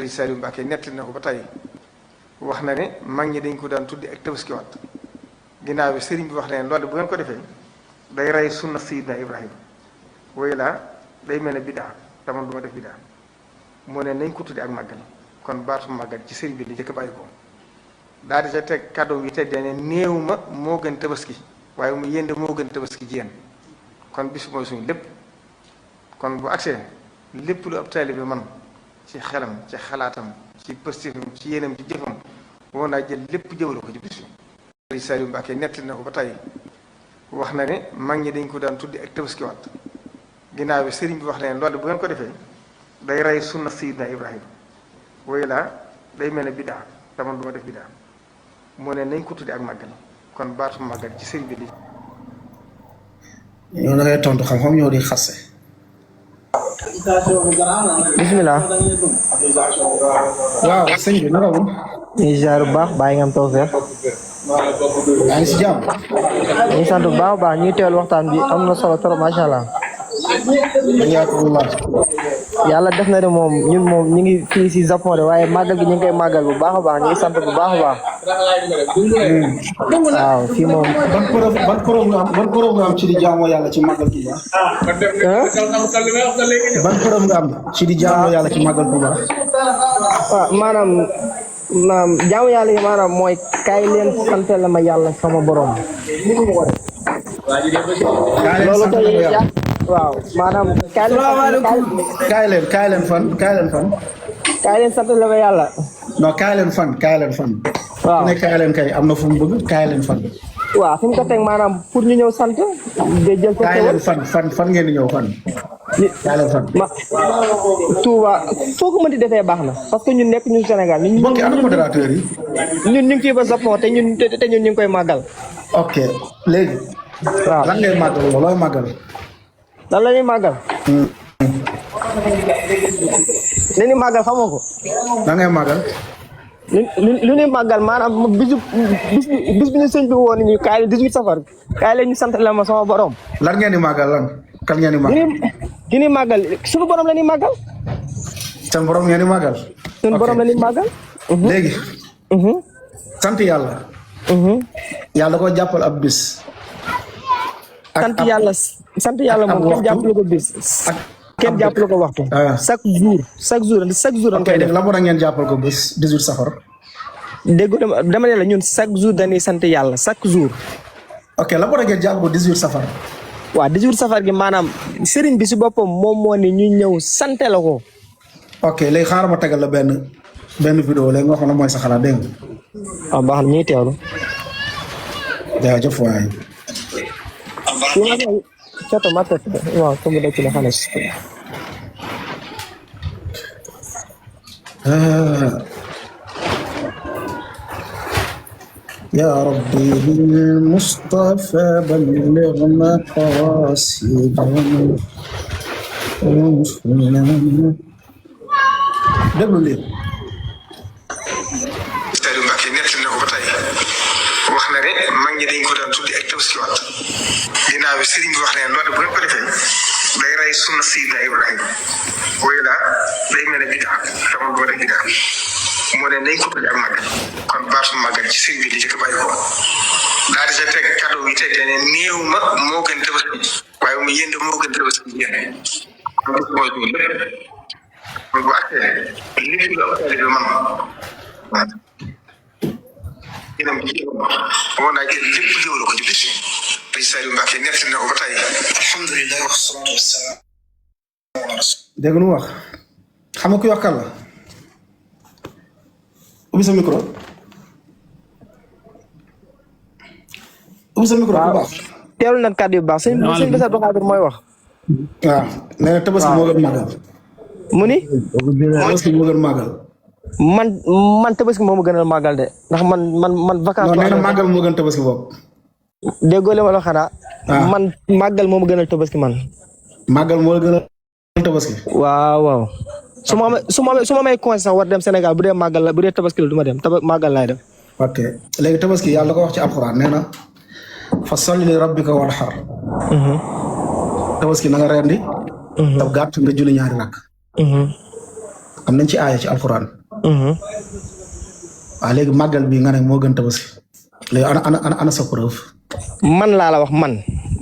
Saliou Mbacké nettali na ko ba tey wax na ne mag ñi dañ ko daan tuddi ak tabaskiwaat ginnaaw bi sëriñ bi wax ne loolu bu ngeen ko defee day rey sunna Sayyidina Ibrahima woy laa day mel ne bidaa te man du ma def bidaa mu ne nañ ko tuddi ak màggal kon baatu màggal ci sëriñ bi li njëkk bàyyi ko daal di ca teg kàddu yi teg ne néew ma moo gën tabaski waaye mu yéende moo gën tabaski ci yéen kon bis mooy suñu lépp kon bu agsee lépp lu ab taalibe man ci xelam ci xalaatam ci positifam ci yéenam ci jëfam woo naa jël lépp jëwale ko ci bis bi Saliou Mbacké nettali na ko ba tey wax na ne mag ñi dañ ko daan tuddi ak tabaskiwaat ginnaaw bi sëriñ bi wax ne loolu bu ngeen ko defee day rey sunna Sayyidina Ibrahima woy laa day mel ne bidaa te man du ma def bidaa mu ne nañ ko tuddi ak màggal kon baatu màggal ci sëriñ bi li ñoo da ngay tontu xam-xam ñoo di xasse. bismillah. waaw sëñ bi naka mu. ñu ziar bu baax bàyyi nga am tawfeex. yaa ngi si jàmm. ñu sant bu baax a baax ñuy teewal waxtaan bi am na solo trop macha allah. yàlla def na de moom ñun moom ñu ngi fii si Japon de waaye màggal gi ñu ngi koy màggal bu baax a baax ñu ngi sant bu baax a baax. waaw fii moom. ban preuve nga am ci di jaamoo yàlla ci màggal gi ba. ban preuve nga am ci di jaamoo yàlla ci màggal gi ba. waaw maanaam jaamu yàlla yi maanaam mooy kaay leen sant la ma yàlla sama borom. loolu kay waaw maanaam. kaay leen fan. kaay leen sant la ma yàlla. non kaay leen fan. waaw ne kaay leen kay am na fu mu bëgg kaay leen fan. waaw fi mu ko teg maanaam pour ñu ñëw sant. de jël ko kaay leen fan ngeen di ñëw fan. kaay leen fan. Touba foo ko mën di defee baax na parce que ñun nekk ñun Sénégal. mbokki ana modérateur yi. ñun ñu ngi fii ba Japon te ñun ñu ngi koy màggal. ok léegi. waaw lan ngay màggal looy màggal. lan la ñuy màggal. li ñuy màggal xamoo ko. lan ngay màggal. lu ñuy màggal maanaam bis bi ñu sëñ bi woon ñu kaay 18 safar kaay leen ñu sant la ma sama borom. lan ngeen di màggal lan. kan ngeen di màggal. ki ñuy màggal suñu borom la ñuy màggal. seen borom ngeen di màggal. suñu borom la ñuy màggal. léegi. sant yàlla. yàlla ko jàppal ab bis. sant yàlla moom kenn jàppale ko bis. kenn jàppale ko waxtu. chaque jour dañ koy def. la moo tax ngeen jàppal ko bis 18 safar. dégg dama ne la ñun chaque jour dañuy sant yàlla chaque jour. ok la moo tax ngeen jàppal ko 18 safar. waaw 18 safar gi maanaam sëriñ bi si boppam moom moo ne ñu ñëw sante la ko. ok léegi xaaral ma tegal la benn vidéo léegi nga xam ne mooy sa xalaat dégg nga. waaw baax na ñuy teewlu. jaajëf waay. waaw comme da ci la xale si. يا ربي بالمصطفى بلغ مقاصدنا déglu leen. Saliou Mbacké nettali na ko ba tey wax na ne mag ñi dañ ko daan tuddi ak tabaskiwaat ginnaaw bi sëriñ bi wax ne loolu bu ngeen ko defee day rey sunna Sayyidina Ibrahima woy laa day mel ne bidaa te man du ma def bidaa mu ne nañ ko tuddi ak màggal kon baatu màggal ci sëriñ bi li njëkk bàyyi ko daal di ca teg kàddu yi teg ne néew ma moo gën tabaski waaye mu yéende moo gën tabaski yéen mooy suñu lépp kon bu àggee lépp lu am taalibe man yéen ci woo naa jël lépp jëwale ko ci bis bi Saliou Mbacké nettali na ko ba tey alhamdulilah wasalaatu wasalaam. dégg nga lu wax xam nga ku wax kan la ubbi sa micro bu baax. teewlu na kàddu yu baax sëñ Bass Abdou Khadre mooy wax. waaw nee na tabaski moo gën màggal. mu ni. tabaski moo gën màggal. man tabaski moo ma gënal màggal de ndax man vacance. non nee na màggal moo gën tabaski boobu. déggoo li ma la xanaa. man màggal moo ma gënal tabaski man. màggal moo la gënal tabaski. waaw. su ma may conseil sax war dem Sénégal bu dee màggal la bu dee tabaski la du ma dem màggal laay dem. ok léegi tabaski yàlla ko wax ci alxuraan nee na fa salli li rabbika wanhar. tabaski na nga rendi. tab gàtt nga julli ñaari rakk. am nañ ci aaya ci alxuraan. waaw léegi màggal bi nga ne moo gën tabaski léegi ana sa preuve. man laa la wax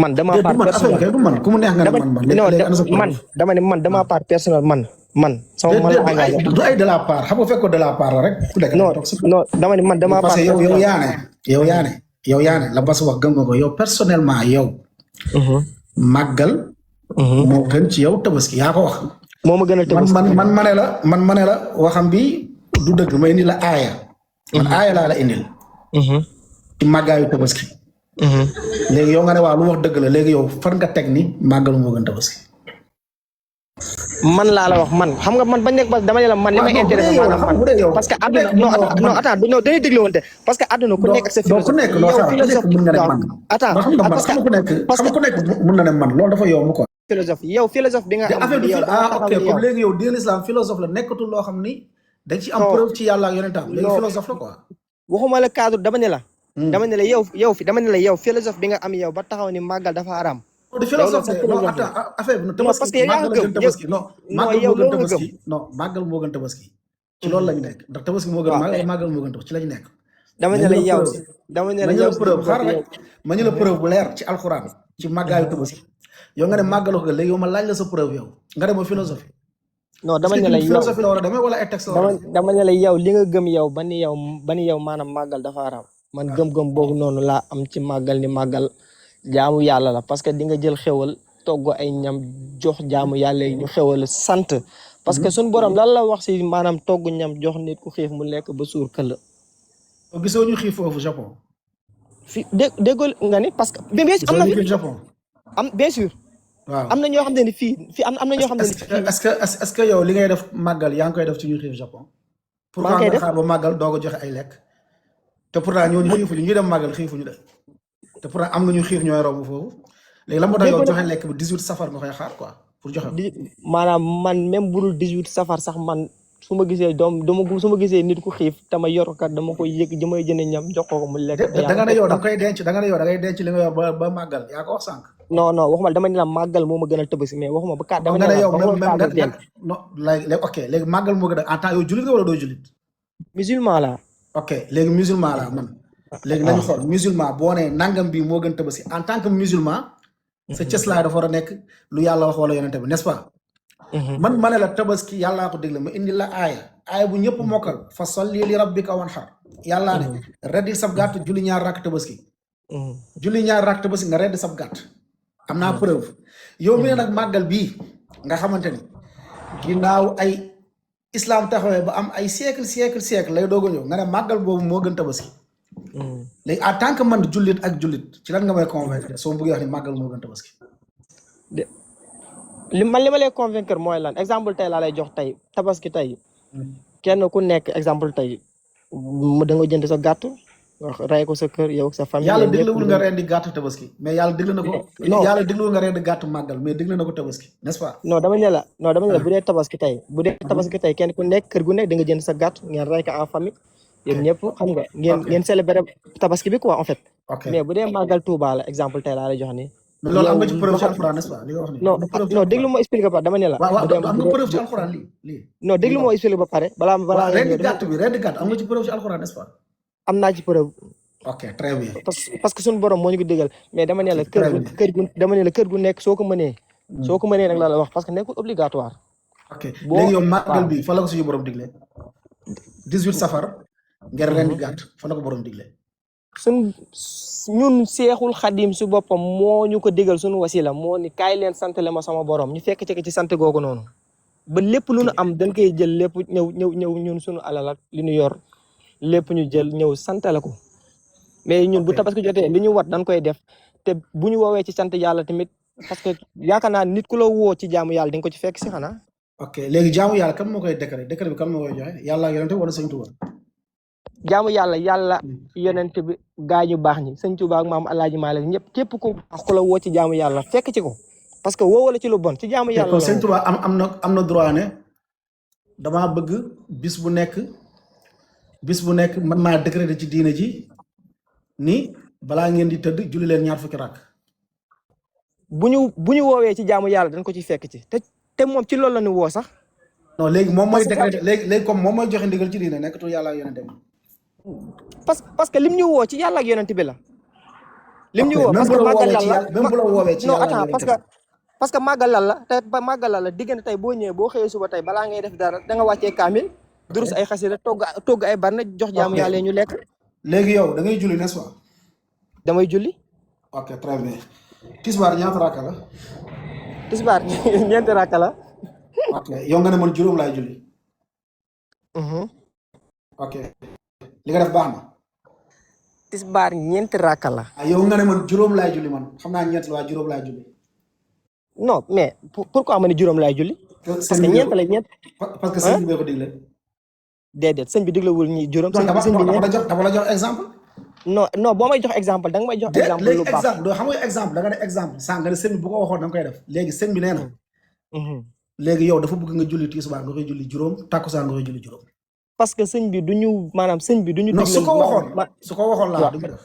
man dama part personnel du man ku mu neex nga ne man léegi ana sa preuve. man dama ne man dama part personnel man sama man la engagé du ay de la part xam nga fekkoon de la part la rek. non dama ne man dama part parce que yow yaa ne la bas wax gëm nga ko yow personnellement yow. màggal. moo gën ci yow tabaski yaa ko wax. moo ma gën a tabaski man ma ne la waxam bi du dëgg may indi la aaya. man aaya laa la indil. ci màggaayu tabaski. léegi yow nga ne waa lu wax dëgg la léegi yow fan nga teg ni màggal moo gën tabaski. man laa la wax man xam nga man bañ nekk dama ne la man li ma intéressé maanaam man parce que àdduna non attends dañuy déglu wante parce que àdduna ku nekk ak sa philosophie ku nekk mën na ne man loolu dafa yomb quoi. philosophe bi nga am ok comme léegi yow diine l'islam philosophe la nekkatul loo xam ni dañ ci am preuve ci yàlla ak yonentam léegi philosophe la quoi. waxuma la cadre dama ne la yow philosophe bi nga am yow ba taxaw ni màggal dafa araam. de philosophe non attends affaire bi parce que yaa ngi gëm tabaski màggal moo gën tabaski ci loolu lañu nekk ndax tabaski moo gën màggal moo gën tabaski ci lañu nekk. dama ne la yow preuve xaaral rek ma ñu la preuve bu leer ci alxuraan ci màggaayu tabaski yow nga ne màggal ko léegi yow ma laaj la sa preuve yow nga ne ma philosophie. non dama ne la yow philosophie la war a demee wala ay texte la war a demee. dama ne la yow li nga gëm yow ba ni yow maanaam màggal dafa araam man gëm-gëm boobu noonu laa am ci màggal ni màggal jaamu yàlla la parce que di nga jël xewal togg ay ñam jox jaamu yàlla yi ñu xewal sant parce que suñu borom lan la wax si maanaam togg ñam jox nit ku xiif mu lekk ba suur këll. gisoo ñu xiif foofu Japon. fi déggoo nga ni parce que. bien sûr am na fi Japon. bien sûr. waaw am na ñoo xam ne ni fii am na ñoo xam ne ni fii. est-ce que yow li ngay def màggal yaa ngi koy def ci ñu xiif Japon. pour nga xaar ba màggal doog a joxe ay lekk. te pourtant ñooñu xiifuñu ñu dem màggal xiifuñu de. te pourtant am nga ñu xiif ñooy romb foofu léegi la moo tax yow joxe lekk bi 18 safar nga koy xaar quoi pour joxe. maanaam man même bu dul 18 safar sax man su ma gisee su ma gisee nit ku xiif dama yor kat dama koy yëg damay jënd ñam jox ko mu lekk. da nga ne yow da nga koy denc da nga ne yow da ngay denc li nga yor ba màggal yaa ko wax sànq. non waxuma dama ne la màggal moo ma gën a tabaski mais waxuma ba kat dama ne la yow même non léegi ok léegi màggal moo gën a en tant yow jullit nga wala doo jullit. musulman la. ok léegi musulman la man. léegi nañu xool musulman boo nee nangam bi moo gën tabaski en tant que musulman sa cëslaay dafa war a nekk lu yàlla wax wala yonente bi n'est-ce pas. man ma ne la tabaski yàllaa ko digle ma indi la aaya bu ñëpp mokkal fa salli li rabbika wanhar yàllaa ne reddi sab gàtt julli ñaar rakk tabaski. julli ñaar rakk tabaski nga reddi sab gàtt am naa preuve yow mi ne nag màggal bii nga xamante ni ginnaaw ay islam taxawee ba am ay siècle lay doog a ñëw nga ne màggal boobu moo gën tabaski. léegi en tant que man jullit ak jullit ci lan nga may convaincre soo bëggee wax ni màggal moo gën tabaski. li ma lay convaincre mooy lan exemple tey laa lay jox tey tabaski tey kenn ku nekk exemple tey da nga jënd sa gàtt rey ko sa kër yow ak sa famille. yàlla diglewul nga rendi gàtt tabaski mais yàlla digle na ko. yàlla diglewul nga rendi gàtt màggal mais digle na ko tabaski n'est-ce pas. non dama ne la bu dee tabaski tey kenn ku nekk kër gu nekk da nga jënd sa gàtt ngeen rey ko en famille. yéen ñëpp xam nga ngeen célébrer tabaski bi quoi en fait. mais bu dee màggal Touba la exemple tey laa lay jox nii. loolu am nga ci preuve ci alxuraan n'est-ce pas li nga wax nii. non déglu ma expliqué ba dama ne la. waaw am nga preuve ci alxuraan lii. non déglu ma expliqué ba pare balaa rendi gàtt am nga ci preuve ci alxuraan n'est-ce pas. am naa ci preuve. ok très bien. parce que suñu borom moo ñu ko déggal mais dama ne la kër gu nekk soo ko mënee. nag la wax parce que nekkul obligatoire. ok léegi yow màggal bi fa la ko suñu borom digle 18 safar. ngeen rendi gàtt fa la ko borom digle. ñun seexul xadim si boppam moo ñu ko digal suñu wasila moo ni kaay leen santale ma sama borom ñu fekk ci sant googu noonu ba lépp lu nu am dañ koy jël lépp ñëw ñun suñu alal ak li ñu yor lépp ñu jël ñëw santale ko mais ñun bu tabaski jotee li ñu wat dañ koy def te bu ñu woowee ci sant yàlla tamit parce que yaakaar naa nit ku la woo ci jaamu yàlla di nga ko ci fekk si xanaa. ok léegi jaamu yàlla kan moo koy décret bi kan moo koy joxe yàlla ak yonente wala sëñ Tuuba. jaamu yàlla yonent bi gaa ñu baax ñi sëñ Tuubaa ak maam Alaaji Maalik ñëpp képp ku la woo ci jaamu yàlla fekk ci ko parce que woo wala ci lu bon ci jaamu yàlla. kon sëñ Tuubaa am na droit ne damaa bëgg bis bu nekk man maa décréter ci diine ji ni balaa ngeen di tëdd julli leen ñaar fukki rakk. bu ñu woowee ci jaamu yàlla dañ ko ci fekk ci te moom ci loolu la ñu woo sax. non léegi moom mooy parce que décréter léegi comme moom mooy joxe ndigal ci diine nekkatul yàlla ak yonente bi. parce que lim ñu woo ci yàlla ak yonent bi la. lim ñu ok woo même parce bu que la màggal woowee lan ci la yàlla même bu la woowee ci non yàlla ak attends yonente bi. parce que màggal lan la te ba màggal lan la diggante tey boo ñëwee boo xëyee suba tey balaa ngay def dara da nga wàccee kaamil durus ay xasida togg ay barna jox jaamu ok yàlla ñu lekk. léegi yow da ngay julli n'est-ce pas. damay julli. ok très bien. tisbaar ñaata rakka la. tisbaar ñeenti rakka la. ok yow nga ne man juróom laay julli. ok li nga def baax na. tisbaar ñeenti rakka la. ah yow nga ne man juróom laay julli man xam naa ñeent la waaye juróom laay julli. non mais pourquoi ma ne juróom laay julli. parce que ñeent la ñeent. parce que sëñ bi ko digle. déedéet sëñ bi diglewul ñi juróom. sëñ bi dama la jox exemple. non boo may jox exemple da nga may jox exemple lu baax. exemple doo xam nga exemple da nga ne exemple sànq nga ne sëñ bi bu ko waxoon da nga koy def léegi sëñ bi nee na. léegi yow dafa bëgg nga julli tisbaar nga koy julli juróom takkusaan nga koy julli juróom. parce que sëñ bi du ñu maanaam sëñ bi du ñu. non su ko waxoon laa du ko def.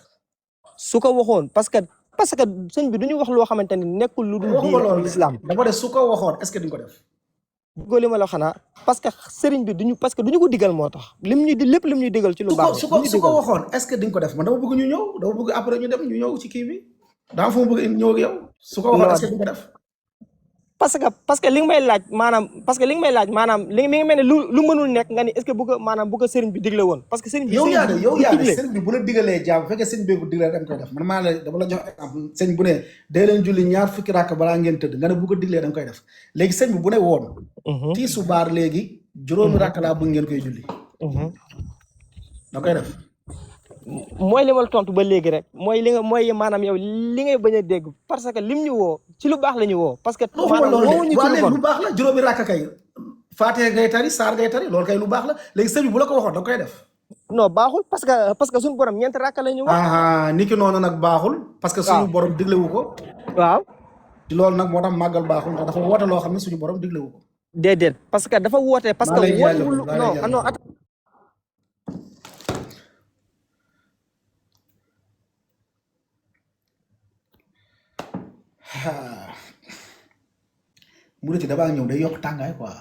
su ko waxoon parce que sëñ bi du ñu wax loo xamante ni nekkul lu dul diine islam. dama de su ko waxoon est-ce que di nga ko def. góor li ma la xanaa parce que sëriñ bi duñu parce que duñu ko digal moo tax lépp lim ñuy digal ci lu baax. su ko waxoon est-ce que di nga ko def man dama bëgg ñu ñëw dama bëgg après ñu dem ñu ñëw ci kii bi daa fa ma bëgg ñëw ak yow. su ko waxoon est-ce que di nga ko def. parce que li nga may laaj maanaam li mi ngi mel ne lu mënul nekk nga ni est-ce que bu ko sëriñ bi digle woon. parce que sëriñ bi yow yaa ne sëriñ bi bu la digalee jaam bu fekkee sëriñ bi ko diglee da nga koy def man maa la dama la jox exemple sëriñ bu ne day leen julli ñaar fukki rakk balaa ngeen tëdd nga ne bu ko diglee da nga koy def léegi sëriñ bi bu ne woon. tisbaar léegi juróomi rakk laa bëgg ngeen koy julli. da koy def. mooy li ma la tontu ba léegi rek mooy maanaam yow li ngay bañ a dégg parce que lim ñu woo ci lu baax la ñu woo. parce que maanaam woowuñu ci lu bon lu baax la juróomi rakk kay Faatiha ngay tari saar ngay tari loolu kay lu baax la léegi sëñ bi bu la ko waxoon da koy def. non baaxul parce que suñu borom ñeenti rakk la ñu wax. niki noonu nag baaxul. parce que suñu borom diglewu ko. waaw. ci loolu nag moo tax màggal baaxul ndax dafa woote loo xam ne suñu borom diglewu ko. déedéet parce que dafa woote. parce que wootewul non mu ne ci dabaa ñëw day yokk tàngaay quoi.